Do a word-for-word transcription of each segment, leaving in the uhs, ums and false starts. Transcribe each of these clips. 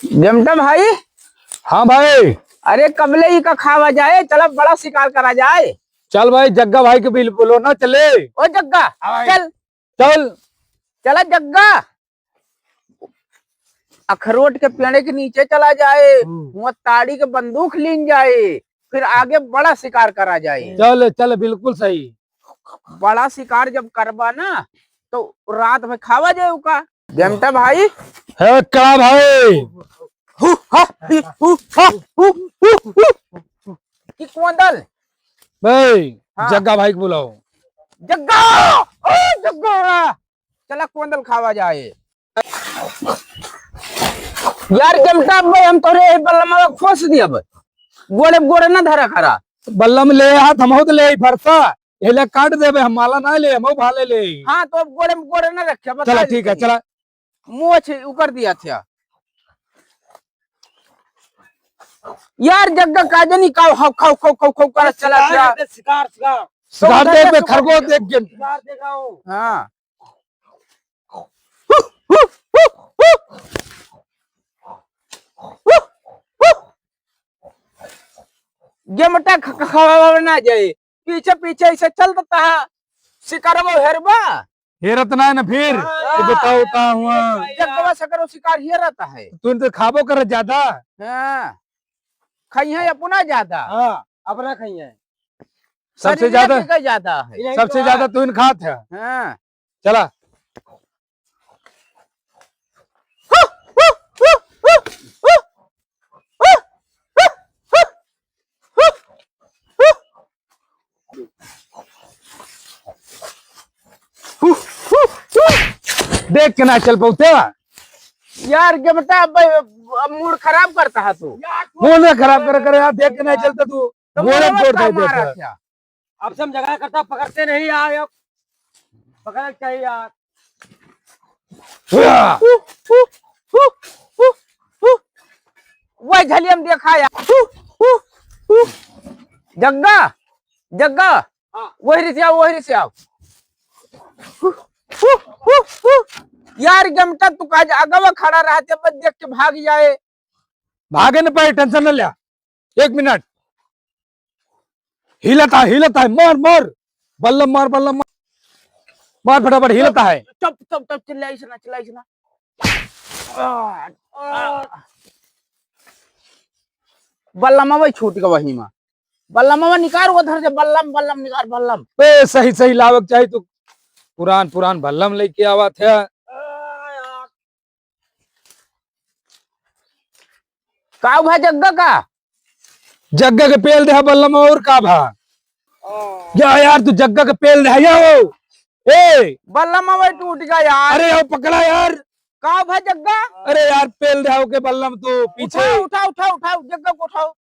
गेमटा भाई। हाँ भाई। अरे कबले ई का खावा जाए, चला बड़ा शिकार करा जाए। चल भाई, जग्गा भाई के बिल बोलो ना, चले। ओ जग्गा, हाँ भाई। चल। चल। चला जग्गा, अखरोट के पेड़ के नीचे चला जाए, हम्म। वहाँ ताड़ी के बंदूक लीन जाए, फिर आगे बड़ा शिकार करा जाए। चल, चल, बिल्कुल सही। बड़ा शिकार जब करबा ना, तो रात में खावा जाए उका। जनता भाई। हे का भाई? हु, हा, हि, हु, हा, हु, हु, हु। कि कोंदल? भाई, हाँ। जग्गा भाई को बुलाओ। जग्गा! ओ जग्गा! चला कोंदल खावा जाए। यार जमटा भाई, हम तोरे बल्लमा खोस दिया बे। गोड़े गोड़े ना धरा करा। बल्लम ले हाथ, हम तो ले फरसा। एला काट देबे, हम माला ना ले, हम भाले ले। हाँ, तो अब गोड़े में गोड़े ना रखे, बता चला, दे ठीक है, तनी। चला। मोछ उकर दिया था। यार, जग्गा का जनी काव, खाव, खाव, खाव, खाव, खाव, कर चला शिकार था। है, शिकार, शिकार। शिकार तो देख बे, खरगोश देख के। शिकार देखा हो। हाँ। गेमटा ख-, ख-, खवावा ना जाए, पीछे पीछे ऐसे चल देता है, शिकारवा हेरबा। हेरत ना है ना फिर, हाँ। तो बताओ का हुआ? जग्गवा सकरो शिकार हेरत है। तू तो खाबो कर ज्यादा। हाँ, खाई है अपना ज्यादा। हाँ, अपना खाई है। सबसे शरीर ज्यादा, के ज्यादा है। सबसे ज्यादा तू इन खात है। हाँ। चला। देख के ना चल पौते। यार, गेमटा अब, अब मूड खराब करता है तू। मूड ना खराब कर, कर यार, देख के ना चलता तू। तो गोरख मूडवा गोर का दे मारा देता। क्या? अब से हम झगड़ा करता, पकड़ते नहीं यार, अब पकड़ चाहिए यार। हुआ। वही झलिया में देखा यार। जग्गा, जग्गा, हाँ। वही से आओ, वही से आओ। यार, गेमटा तू काज अगवा खड़ा रहते, बस देख के भाग जाए। भागे न पाए, tension न लिया। एक मिनट। हिलत है, हिलत है, मार, मार। बल्लम मार, बल्लम मार। मार फटाफट, हिलत है। चुप, चुप, चुप, चिल्लाइस ना, चिल्लाइस ना। आ, आ। बल्लम अब छूट गवा वही मा। बल्लम अब निकार उधर से, बल्लम, बल्लम निकार, बल्लम। ए, सही, सही लावक चाही तू। पुरान, पुरान बल्लम लेके आवा थे। का भा जग्गा का? जग्गा के पेल दे बल्लम और का भा? ओ। या यार तू जग्गा के पेल दे या हो। ए! बल्लम अब टूट गया यार। अरे आओ पकड़ा यार। का भा जग्गा? अरे यार पेल दे के बल्लम तू पीछे। उठाओ, उठाओ, उठाओ, उठाओ, जग्गा को उठाओ।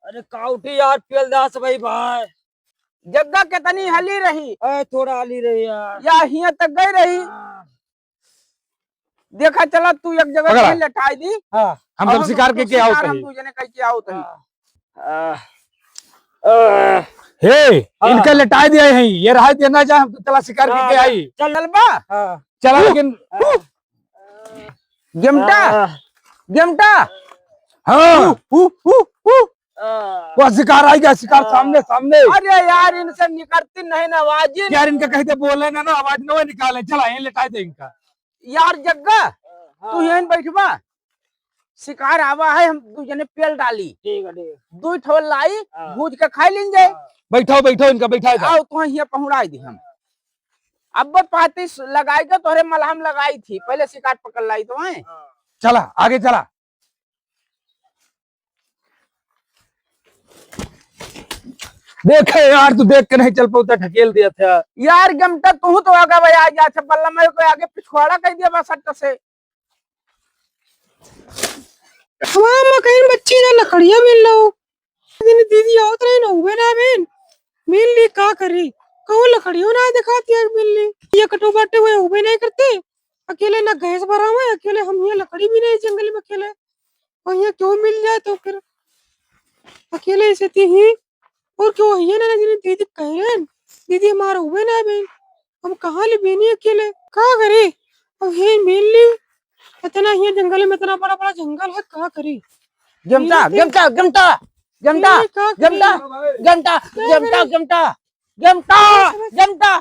अरे का उठी यार पेल दास भाई भाई। जग्गा कितनी हली रही? अरे थोड़ा हली रही यार। या हियां तक गई रही। हाँ। देखा चला तू एक जगह पकड़ा। कहीं लेटाई दी। हाँ। हम और सब हम शिकार के, के आओ शिकार हम कहीं। दू जने कह के आओ तही। हाँ। आ, आ, हे, हाँ। इनका लेटाई दिया है, ये रहा देना जा, हम तो चला शिकार के, हाँ, के आई। चल बा। हाँ। चला लेकिन हाँ। गेमटा, हाँ। गेमटा। हाँ। हु, हु, हु, हु। हाँ। वह शिकार आएगा, शिकार हाँ। सामने, सामने। अरे यार, इनसे निकलती नहीं ना आवाज। यार, इनका कहते बोले ना, ना आवाज ना निकाले। चला, यहीं लेटाई दे इनका। यार जग्गा, हाँ। तू यहीं बैठबा, शिकार आवा है, हम दू जने पेल डाली। ठीक है, ठीक है। दू ठो लाई, हाँ। भूज के खाई लीन जाए। हाँ। बैठाओ, बैठाओ, इनका बैठाए दो। आओ, तो हियां पहुंचाई दी हम। अब पाती स-, लगाई के तोहरे मलहम लगाई थी, पहले शिकार पकड़ लाई तो है। हाँ। चला, आगे चला। देखे यार, तू देख के नहीं चल पाता, ढकेल दिया था। यार, गेमटा तू तो आगा भाई आ गया था, बल्ला मैं को आगे पिछवाड़ा कर दिया बस सट्ट से। हमार मकई में बच्ची ना लकड़िया मिल लो। दिन दीदी आवत रही ना, उबे ना बेन। मिल ली का करी? कहूँ लकड़ियों ना दिखाती है मिल ली। ये कटो बाटे हुए उबे नहीं करते। अकेले ना गैस भरा हुआ है, अकेले हम यहाँ लकड़ी भी नहीं जंगल में अकेले। और यहाँ क्यों मिल जाए तो फिर अकेले ऐसे थी ही। और क्यों है ना, दीदी कह रहे हैं, दीदी हमारा उबे ना बेन। हम कहाँ ले बेनी अकेले? का करे? अब हे मिल ली। इतना ही जंगल में, इतना बड़ा बड़ा जंगल है, का करी? गेमटा, ये गेमटा, गेमटा, गेमटा, ये का करी? गेमटा, गेमटा, गेमटा, गेमटा, गेमटा,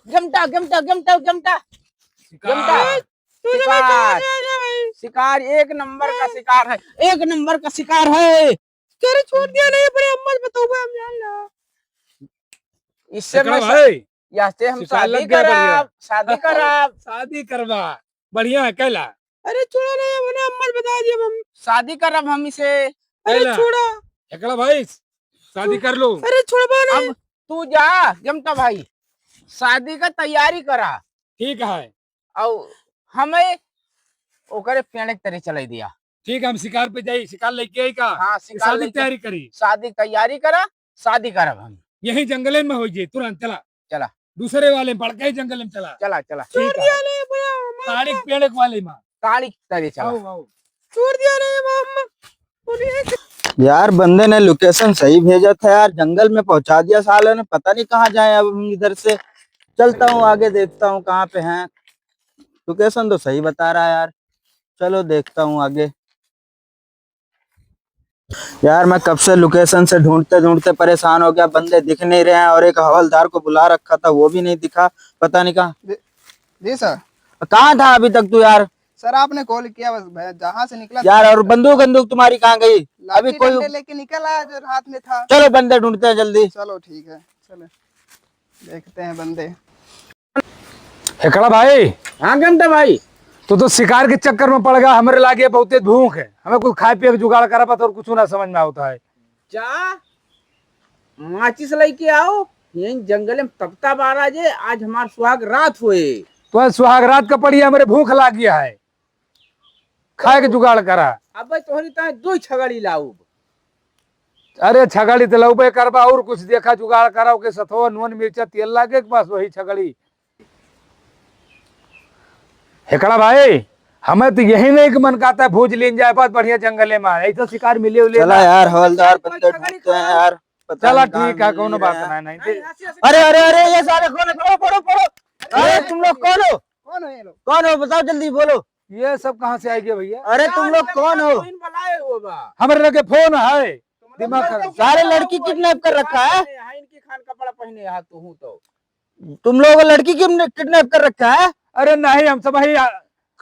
गेमटा, गेमटा, गेमटा, गेमटा, गेमटा। शिकार। तू तो भाई शिकार। कहाँ जा रहा है भाई? शिकार एक नंबर का शिकार है, एक नंबर का शिकार है। तेरे छोड़ दिया नहीं, अपने अम्मा से बताऊंगा हम, जान ला। इससे मैं सा-, भाई, या से हम शिकार शादी लग गया बढ़िया। कराब, शादी कराब। शादी करवा, बढ़िया है, कैला? अरे छोड़ा ना, मैंने अम्मा से बता दिया हम। शादी करब हम इसे। अरे कैला? छोड़ा। एकला भाई, शादी कर लो। अरे छोड़बा ना। अब तू जा, गेमटा भाई, शादी का तैयारी करा। ठीक है। और हमें ओकरे पेड़ के तरे चलाई दिया। ठीक है, हम शिकार पे जाई, शिकार लेके आई का? हाँ, ये शिकार शादी की लेके तैयारी करी। शादी की तैयारी करा, शादी करब हम। यही जंगले में हो जाए तुरंत, चला। चला। दूसरे वाले बड़के ही जंगल में चला। चला, चला। ठीक है। ताड़ी के पेड़ वाले में। ताड़ी के तरे चला। आओ, आओ। छोड़ दिया रे मामा। यार, बंदे ने location सही भेजा था यार, जंगल में पहुंचा दिया साले ने, पता नहीं कहाँ जाए अब हम इधर से। चलता हूँ आगे, देखता हूँ कहाँ पे हैं। Location तो सही बता रहा है यार, चलो देखता हूँ आगे। यार, मैं कब से location से ढूंढते ढूंढते परेशान हो गया, बंदे दिख नहीं रहे हैं और एक हवलदार को बुला रखा था, वो भी नहीं दिखा, पता नहीं कहाँ। जी, जी सर। कहाँ था अभी तक तू यार? सर, आपने call किया, बस भैया, जहाँ से निकला यार, था। और बंदूक, बंदूक तुम्हारी कहाँ गई? लाठी अभी कोई डंडे लेके निकल आया जो हाथ में था। चलो, बंदे ढूंढते हैं जल्दी। चलो, ठीक है, चलो, देखते हैं बंदे। हेकड़ा भाई। हाँ, गेमटा भाई। तू तो शिकार के चक्कर में पड़ गया, हमरे लागे बहुते भूख है, हमें कुछ खाए पिए के जुगाड़ करा, बस और कुछ ना समझ में आवता है। जा, माचिस लेके आओ, यहीं जंगल में तपता बारा जे, आज हमार सुहाग रात होए। तो आज सुहाग रात का पड़ी, हमरे भूख लाग गया है, खाए के जुगाड़ करा। अब तोहरी ताए दो छगड़ी लाऊब। अरे छगड़ी तो लौबे करबा, और कुछ देखा जुगाड़ करा, ओके सथवा नून मिर्चा तेल लागे के बस वही छगड़ी। हेकड़ा भाई, हमें तो यही नहीं कि मन कहता है भूज लीन जाए, बहुत बढ़िया जंगले में है, ऐसा शिकार मिले उले चला ना। यार, हवलदार बंदे ढूंढते हैं यार, पता चला नहीं कहाँ ठीक है, मिल कोनो नहीं बात रहा। नहीं, नहीं। नहीं, हंसी, हंसी। अरे, अरे, अरे, ये सारे कौन है? पकड़ो, पकड़ो, पकड़ो। अरे, तुम लोग कौन हो? कौन हो ये लोग? कौन हो? बताओ जल्दी, बोलो। ये सब कहाँ से आ गया भैया? अरे, तुम लोग कौन हो? तुम बुलाए हो बा। हमारे लगे फोन है, दिमाग खराब। सारे लड़की kidnap कर रखा है। हाँ, इनकी खान कपड़ा पहने है, तू हूँ तो। तुम लोगों को लड़की किडनैप कर रखा है? अरे नहीं, हम सब ही आ-,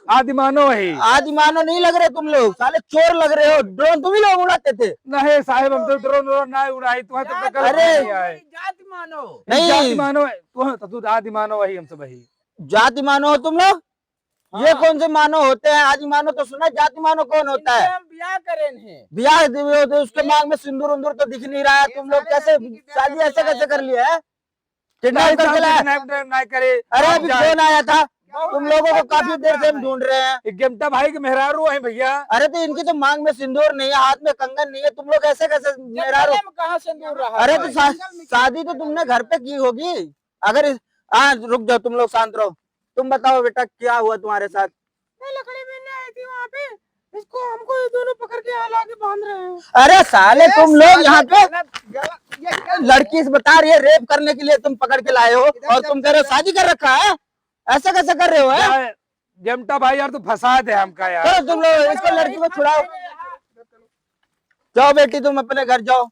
आदिमानव है। आदिमानव नहीं लग रहे तुम लोग, साले चोर लग रहे हो। Drone तुम ही लोग उड़ाते थे। नहीं साहेब, हम तो drone व्रोन ना उड़ाई, तुम्हें तो जात अरे मानो, है। जात मानो। नहीं। जाति मानव है, तू, तू आदिमानव है, हम सब ही। जाति मानव हो तुम लोग? ये हाँ। कौन से मानव होते हैं? आदिमानव तो सुना, जाति मानव कौन होता है? इनके हम ब्याह करेन हैं। ब्याह दे-, दे-, उसके मांग में सिंदूर उंदूर तो दिख नहीं रहा है। तुम लोग कैसे शादी ऐसे कैसे कर लिया है? Kidnap करके लाया? Kidnap, kidnap ना करे। अरे, अभी फोन आया था, तुम लोगों को काफी देर से हम ढूंढ रहे हैं। ये गेमटा भाई के मेहरारू है भैया। अरे, तो इनकी तो मांग में सिंदूर नहीं है, हाथ में कंगन नहीं है, तुम लोग ऐसे कैसे मेहरारू? जंगल में कहाँ सिंदूर रहा अरे, तो भाई? शा-, शादी तो तुमने घर पे की होगी। अगर इस, हाँ, रुक जाओ, तुम लोग शांत रहो। तुम बताओ बेटा, क्या हुआ तुम्हारे साथ? मैं लकड़ी बीनने आई थी वहाँ पे, इसको, हमको ये दोनों पकड़ के यहाँ लाके बांध रहे हैं। अरे साले, तुम लोग यहाँ पे लड़की से बता रही है, rape करने के लिए तुम पकड़ के लाए हो और तुम कह रहे हो शादी कर रखा है, ऐसा कैसे कर रहे हो, हैं? यार, गेमटा भाई यार, तू फंसा दे हमका यार। चलो तुम लोग इसको, लड़की को छुड़ाओ। जाओ बेटी, तुम अपने घर जाओ।